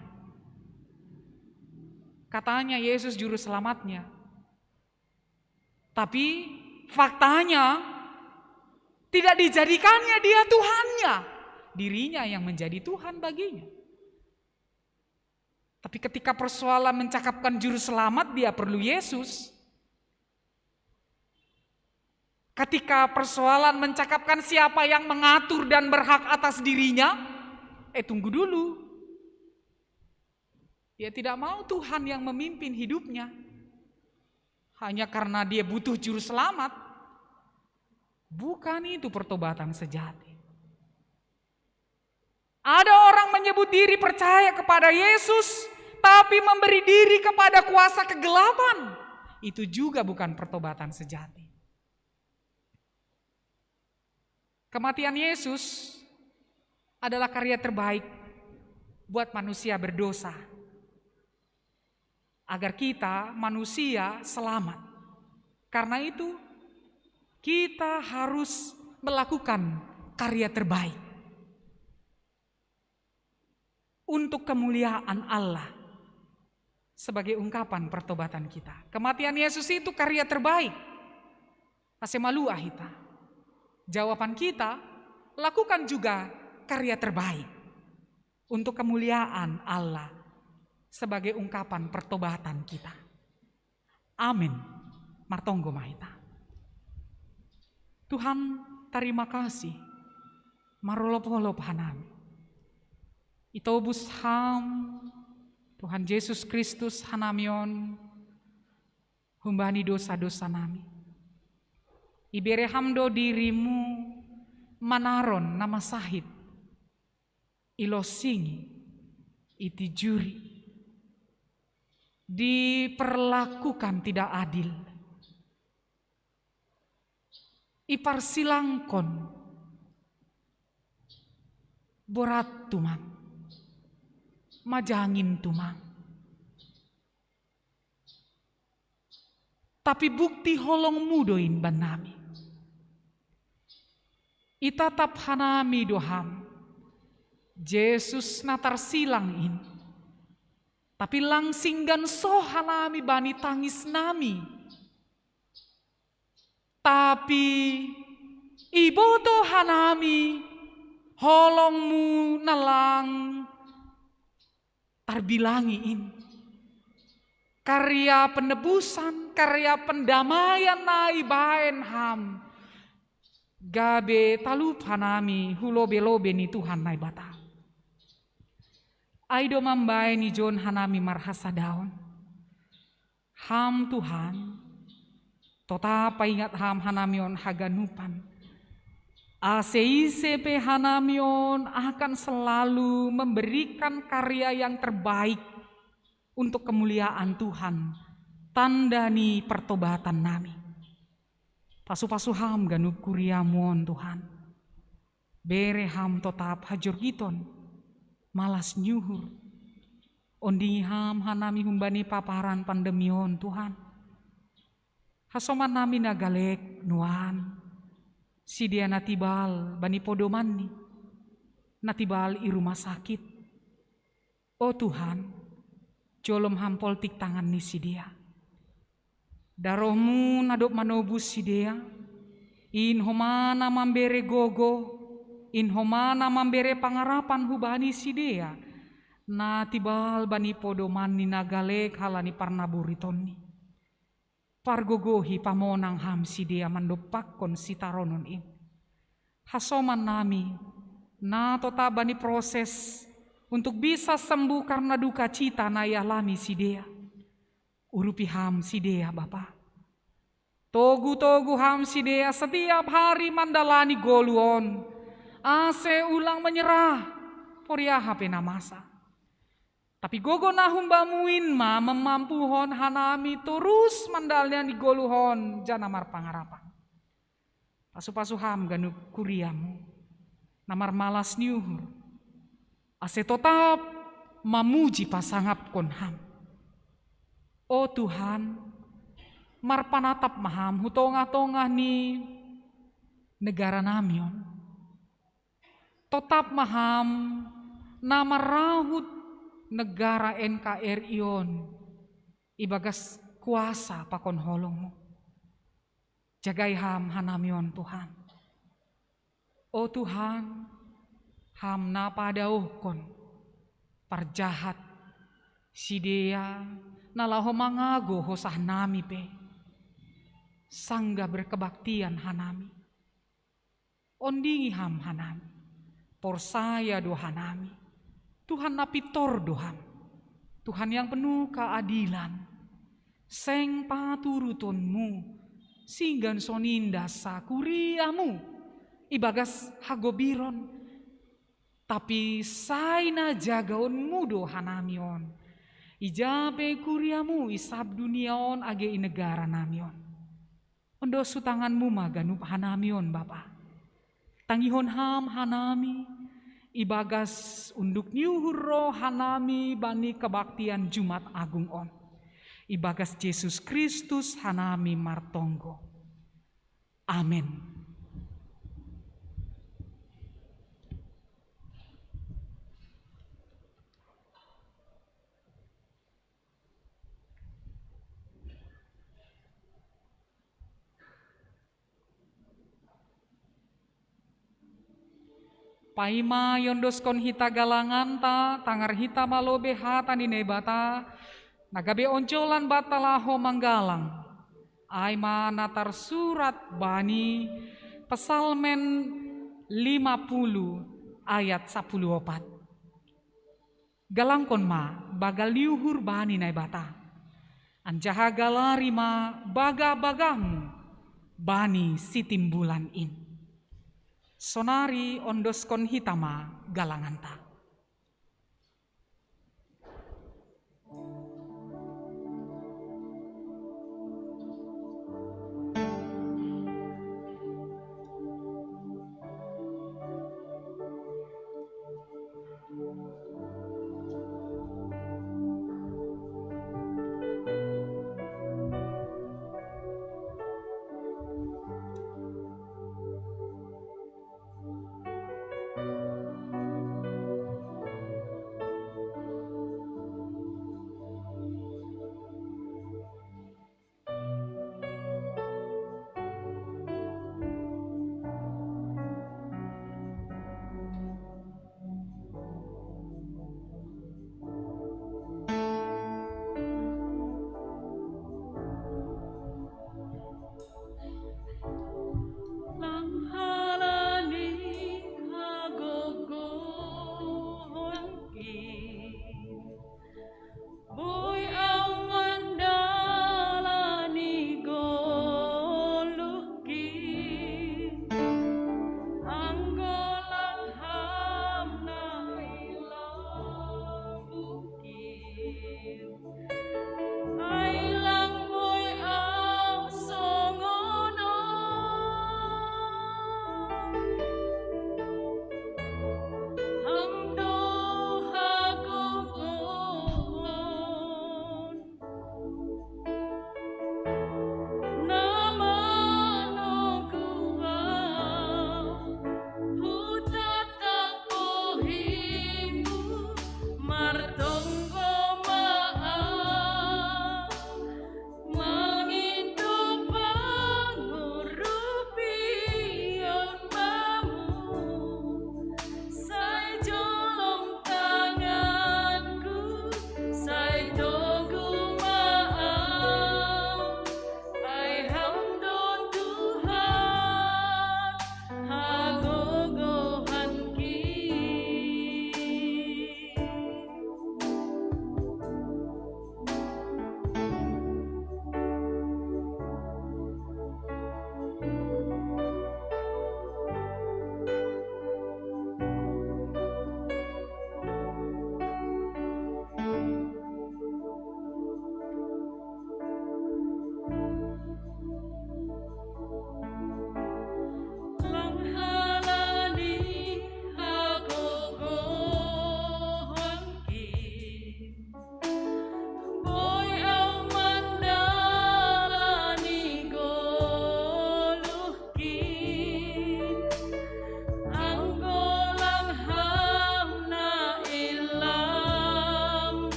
Katanya Yesus juru selamatnya. Tapi faktanya tidak dijadikannya dia Tuhannya. Dirinya yang menjadi Tuhan baginya. Tapi ketika persoalan mencakapkan juru selamat, dia perlu Yesus. Ketika persoalan mencakapkan siapa yang mengatur dan berhak atas dirinya, eh, tunggu dulu. Dia tidak mau Tuhan yang memimpin hidupnya. Hanya karena dia butuh juru selamat. Bukan itu pertobatan sejati. Ada orang menyebut diri percaya kepada Yesus, tapi memberi diri kepada kuasa kegelapan. Itu juga bukan pertobatan sejati. Kematian Yesus adalah karya terbaik buat manusia berdosa, agar kita, manusia, selamat. Karena itu, kita harus melakukan karya terbaik untuk kemuliaan Allah sebagai ungkapan pertobatan kita. Kematian Yesus itu karya terbaik. Ase malua hita. Jawaban kita Lakukan juga karya terbaik untuk kemuliaan Allah sebagai ungkapan pertobatan kita. Amin. Martonggo ma hita. Tuhan, tarima kasih marolop-olop hanami. Itobus Ham, Tuhan Jesus Kristus, hanami on humbani dosa-dosa nami. Ibere Ham do dirimu manaron na masahit, ilosingi, itijuri, diperlakukan tidak adil, iparsilangkon borat tumang, majangin tumang. Tapi bukti holongmu do in bannami. Itatap hanami do Ham, Jesus na tarsilang in. Tapi lang singgan so hanami bani tangis nami. Tapi iboto hanami holongmu na lang tarbilangi in. Karya penebusan, karya pendamaian na ibaen Ham, gabe talup hanami hu lobe-lobe ni Tuhan Naibata. Ai do mambaen ijon hanami marhasadaon. Ham Tuhan, totap paingat Ham hanami on haganupan. Ase ise pe hanami on akan selalu memberikan karya yang terbaik untuk kemuliaan Tuhan, tanda ni pertobatan nami. Pasu-pasu Ham ganup kuriamu on Tuhan. Bere Ham totap hajorgiton, malas ni uhur. Ondingi Ham hanami humbani paparan pandemi on Tuhan. Hasoman nami na galek nuan, sidea na tibal bani podomanni, na tibal i rumah sakit. O Tuhan, jolom Ham poltik tangan ni sidea. Darohmu na dob manobus sidea, in homa na mambere gogo, in homa na mambere pangarapan hubani sidea, na tibal bani podomanni na galek halani parnaburitonni. Pargogohi pamonang Ham sidea mandompakkon sitaronon in. Hasoman nami, na totap bani proses untuk bisa sembuh karna dukacita na ialami sidea. Urupi Ham sidea Bapa. Togu-togu Ham sidea setiap hari mandalani goluon. Ase ulang menyerah, poriaha pe na masa. Tapi gogo na humbamu in ma mamampuhon hanami torus mandalani goluhon janah marpangarapan. Pasu-pasu Ham ganup kuriamu, na marmalas ni uhur, ase totap mamuji pasangapkon Ham. O Tuhan, marpanatap ma Ham hu tongah-tongah ni negara nami on. Totap ma Ham na marahut negara N K R I on ibagas kuasa pakon holongmu. Jagai Ham hanami on Tuhan. O Tuhan, Ham na padaohkon parjahat sidea na laho mangago hosah nami pe, sanggah berkebaktian hanami. Ondingi Ham hanami, porsaya do hanami, Tuhan na pintor do Ham, Tuhan yang penuh keadilan. Seng paturutonmu singgan sonin dasa kuriamu ibagas hagobiron, tapi sai na jagaonmu do hanami on. Ija pe kuriamu i sab dunia on age i negara nami on. Ondosu tanganmu ma ganup hanami on Bapa. Tangihon Ham hanami ibagas unduk ni uhur roh hanami bani kebaktian Jumat Agung on. Ibagas Jesus Kristus hanami martonggo. Amen. Paima iondoskon hita galanganta, tangar hita ma lobe hata ni Naibata, na gabe onjolan banta laho manggalang. Ai ma na tarsurat bani Psalmen lima puluh ayat sapuluh opat. Galangkon ma baga ni uhur bani Naibata. Anjaha galari ma baga-bagahmu bani sitimbulan in. Sonari ondoskon hita ma galanganta.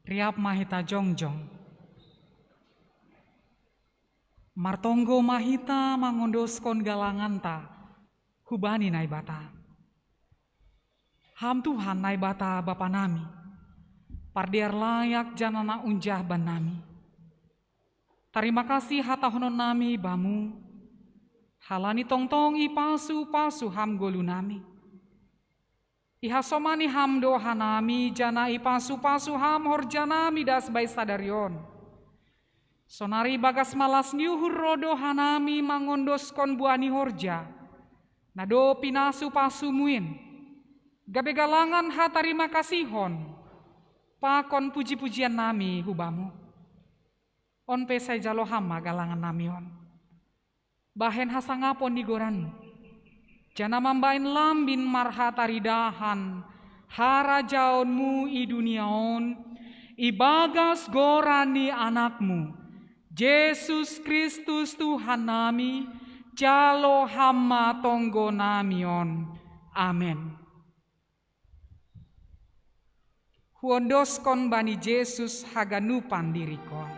Riap ma hita jongjong. Martonggo ma hita mangondoskon galanganta hubani Naibata. Ham Tuhan Naibata Bapa nami, pardear layak janah na unjah bannami. Tarima kasih hatahonon nami Bamu, halani tongtong ipasu-pasu Ham golu nami. Ihasomani Ham do hanami janah ipasu-pasu Ham horja nami das bai sadari on. Sonari bagas malas ni uhur ro do hanami mangondoskon buah ni horja, na dob pinasu-pasumu in, gabe galangan hatarima kasihon pakon puji-pujian nami hu Bamu. On pe sai jalo Ham ma galangan nami on, bahen hasangapon ni goranMu, janah mambahen lambin marhataridahan harajaonMu i dunia on, ibagas goran ni AnakMu, Jesus Kristus Tuhan nami, jalo Ham ma tonggo nami on. Amen. Huondoskon bani Jesus haganupan dirikon.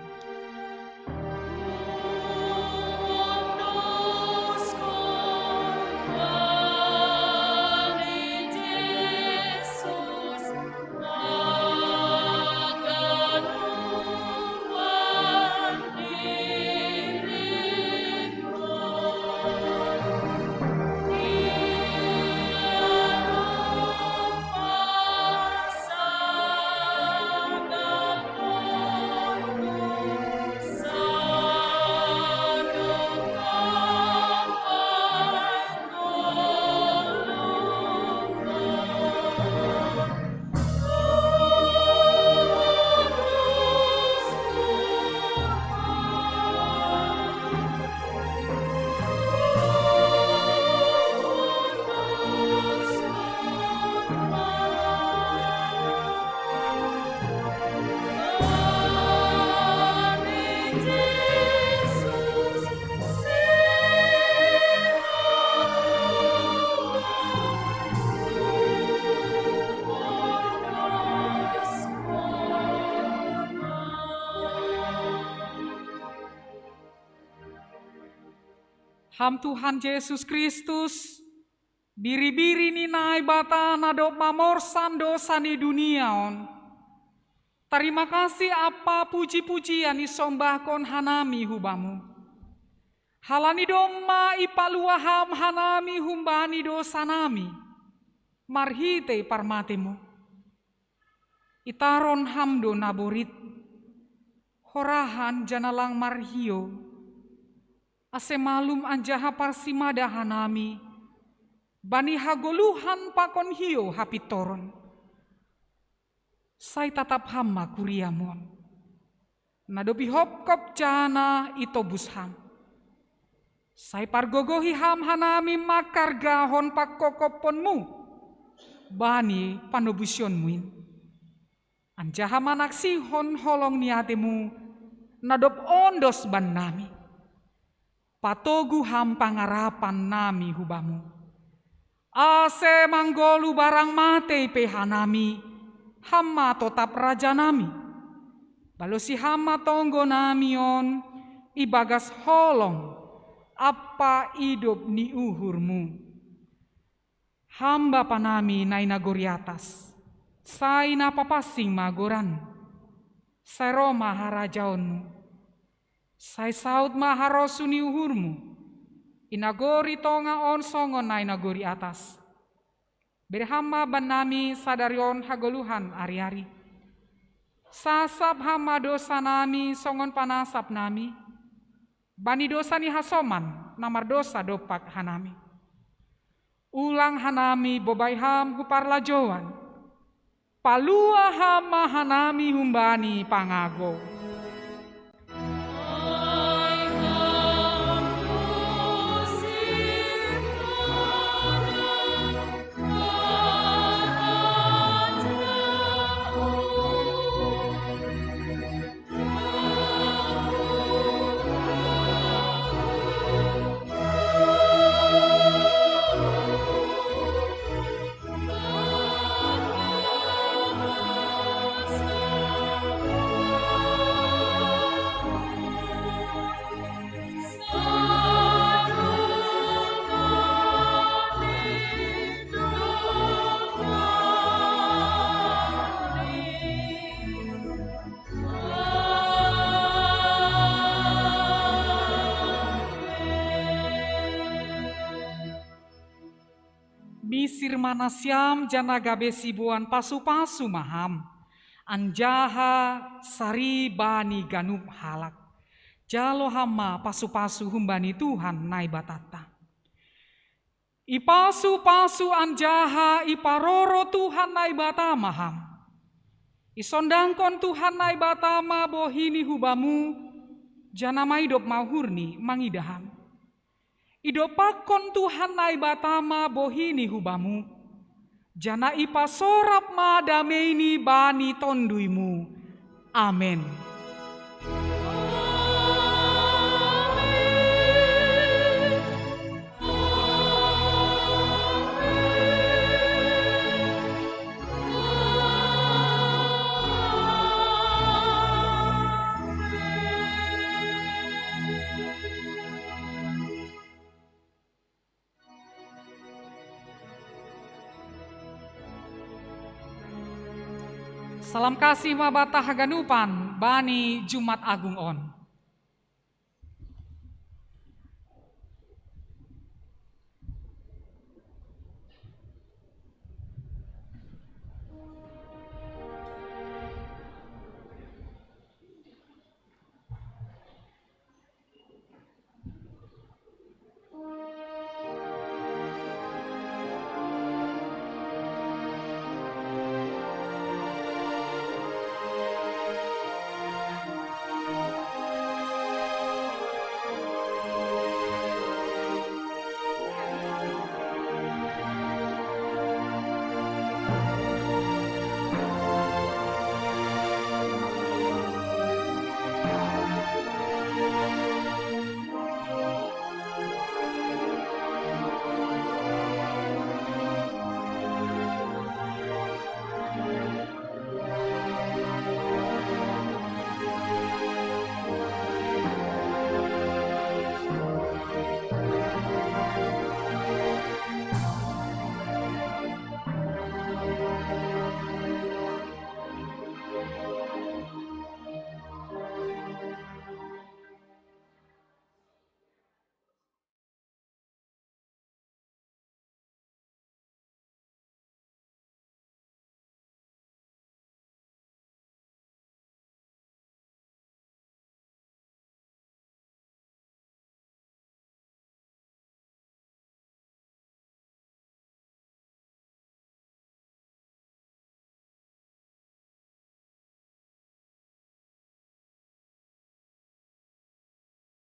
Ham Tuhan Jesus Kristus, Biri-biri ni Naibata na dob mamorsan dosa ni dunia on, tarima kasih ampa puji-pujian isombahkon hanami hu Bamu. Halani domma ipaluah Ham hanami humbani dosanami marhitei parmateMu. Itaron Ham do naborit, horahan janah lang marhiou, ase malum anjaha parsimada hanami bani hagoluhan pakon hiou hapintoron. Sai tatap Ham ma kuriaMu on, na dob ihopkop janah itobus Ham. Sai pargogohi Ham hanami mangkargahon pangkopkopon-Mu bani panobusionMu in, anjaha manaksihon holong ni ateMu na dob ondos bannami. Patogu Ham pangarapannami hu Bamu, ase manggoluh barang matei pe hanami, Ham ma totap Rajanami. Balosi Ham ma tonggonami on ibagas holong ampa idop ni uhurMu. Ham Bapanami na i nagori atas, sai na papansing ma goran-Mu. Sai roh ma harajaon-Mu. Sai saud ma harosuh ni uhur-Mu i nagori tonga on songon na i nagori atas. Bere Ham ma bannami sadari on hagoluhan ari-ari. Sasap Ham ma dosanami songon panasapnami bani dosa ni hasoman na mardosa dompak hanami. Ulang hanami bobai Ham hu parlajouan. Paluah Ham ma hanami humbani pangagou. Misir ma nasiam janah gabe siboan pasu-pasu ma ham, anjaha sari bani ganup halak. Jalo ham ma pasu-pasu humbani Tuhan Naibatanta. Ipasu-pasu anjaha iparoro Tuhan Naibata ma ham. Isondangkon Tuhan Naibata ma bohini hubamu, janah maidop ma uhurni mangidah ham. Idompakkon Tuhan Naibata ma bohini hubamu, janah ipasorap ma dameini bani tonduymu. Amen. Salam kasih ma banta haganupan bani Jumat Agung on.